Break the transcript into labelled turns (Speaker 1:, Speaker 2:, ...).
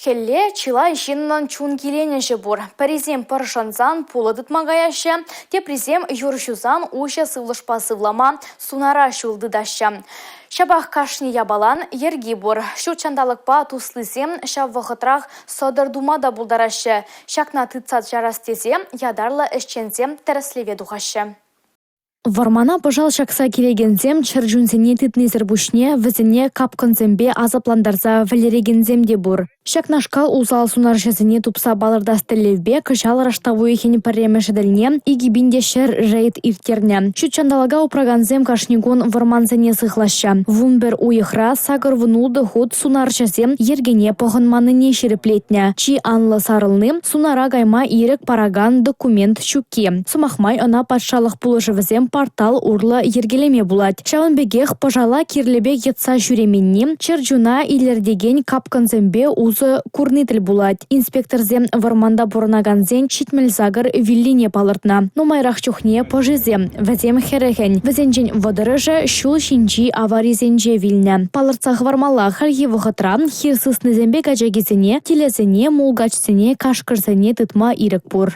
Speaker 1: Хӗлле чылай ҫыннӑн чун киленӗҫӗ пур. Пӗрисем пӑр шӑнсан пулӑ тытма каяҫҫӗ, теприсем юр ҫусан уҫӑ сывлӑшпа сывлама сунара ҫул тытаҫҫӗ. Ҫапах кашни япалан йӗрки пур. Ҫут ҫанталӑкпа туслисем ҫав вӑхӑтрах сӑтӑр тума та пултараҫҫӗ. Ҫакна тытса чарас тесе ятарлӑ ӗҫченсем тӗрӗслеве тухаҫҫӗ. Вӑрмана пӑшал ҫакса килекенсем чӗр чунсене тытнисӗр пуҫне вӗсене капкӑнсемпе асаплантарса вӗлерекенсем те пур. Ҫакнашкал усал сунарҫӑсене тупса палӑртас тӗллевпе кӑҫал раштав уйӑхӗн пӗрремӗшӗ тӗлне 2100 рейд ирттернӗ. Ҫут ҫанталӑка упракансем кашни кун вӑрмансене сыхлаҫҫӗ. 11 уйӑхра 86 хут сунарҫӑсем йӗркене пӑхӑнманнине ҫирӗплетнӗ. Чи анлӑ сарӑлни Сунара кайма ирӗк паракан документ ҫукки. Сӑмах май, ӑна патшалӑх пулӑшӑвӗсем портал урлӑ йӗркелеме пулать. Ҫавӑн пекех пӑшала кирлӗ пек йӑтса ҫӳременни, чӗр чуна илӗртекен капкӑнсемпе усӑ курни тӗл пулать. Инспекторсем вӑрманта пурӑнакансен 78 виллине палӑртнӑ. Нумайрах чухне пӑшисем, вӗсем хӗрӗхӗн. Вӗсенчен вӑтӑрӑшӗ ҫул ҫинчи аварисенче вилнӗ. Палӑртса хӑвармалла, хальхи вӑхӑтра хир сыснисемпе качакисене, тилӗсене, мулкачсене, кашкӑрсене тытма ирӗк пур.